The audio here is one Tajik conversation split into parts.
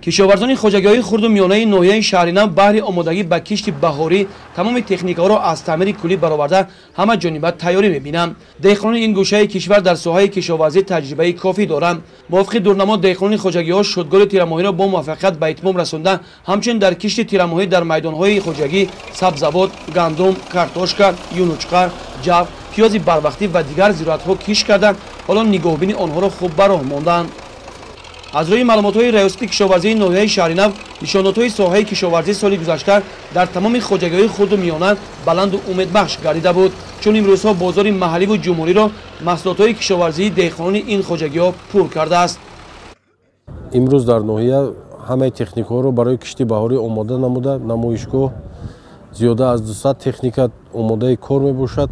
Кишоварзони хоҷагиҳои хурду миёнаи ноҳияи Шаҳринав баҳри омодагӣ ба кишти баҳорӣ тамоми техникаҳоро аз таъмири куллӣ бароварда, ҳама ҷониба тайёрӣ мебинанд. Деҳқонони ин гӯшаи кишвар дар соҳаи кишоварзӣ таҷрибаи кофӣ доранд. Мувофиқи дурнамо, деҳқонони хоҷагиҳо шудгори тирамоҳиро бо муваффақият ба итмом расонда, ҳамчунин дар кишти тирамоҳӣ дар майдонҳои хоҷагӣ сабзавот, гандум, картошка, юнучқа, ҷав, пиёзи барвақтӣ ва дигар зироатҳо кишт карда, ҳоло нигоҳубини онҳоро хуб ба роҳ монданд. Аз рӯи маълумотҳои Раёсати кишоварзии ноҳияи Шаҳринав, нишондодҳои соҳаи кишоварзӣ соли гузашта дар тамоми хоҷагиҳои хурду миёна баланду умедбахш гардида буд, чун имрӯзҳо бозори маҳалливу ҷумҳуриро маҳсулотҳои кишоварзии деҳқонони ин хоҷагиҳо пур кардааст. Имрӯз дар ноҳия ҳамаи техникаҳоро барои кишти баҳорӣ омода намуда, намоишгоҳ зиёда аз 200 техника омодаи кор мебошад.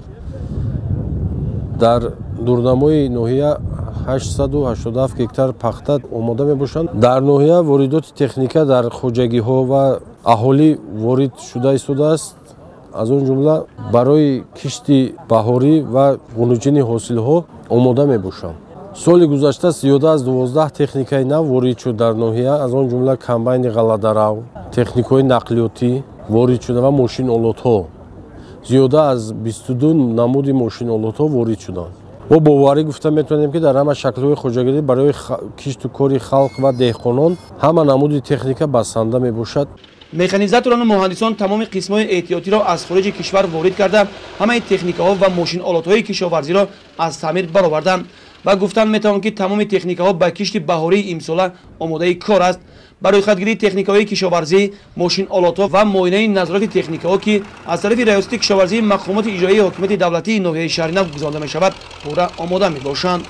Дар дурнамои ноҳия 887 гектар пахта омода мебошанд. Дар ноҳия воридоти техника дар хоҷагиҳо ва аҳолӣ ворид шуда истодааст. Аз он ҷумла барои кишти баҳорӣ ва ғунуҷини ҳосилҳо омода мебошанд. Соли гузашта зиёда аз 12 техникаи нав ворид шуд дар ноҳия, аз он ҷумла комбайни ғалладарав, техникаҳои нақлиётӣ ворид шуда ва мошинолотҳо. Зиёда аз 22 намуди мошинолотҳо ворид шуданд. Мо боварӣ гуфта метавонем, ки дар ҳама шаклҳои хоҷагирӣ барои кишту кори халқ ва деҳқонон ҳама намуди техника басанда мебошад. Механизаторону муҳандисон тамоми қисмҳои эҳтиётиро аз хориҷи кишвар ворид карда, ҳамаи техникаҳо ва мошинолотҳои кишоварзиро аз таъмир бароварданд ва гуфтан метавон, ки тамоми техникаҳо ба кишти баҳории имсола омодаи кор аст. Ба рӯйхатгирии техникаҳои кишоварзӣ, мошинолотҳо ва муоинаи назорати техникаҳо, ки аз тарафи Раёсати кишоварзии мақомоти иҷроии ҳокимияти давлатии ноҳияи Шаҳринав гузаронда мешавад, пурра омода мебошанд.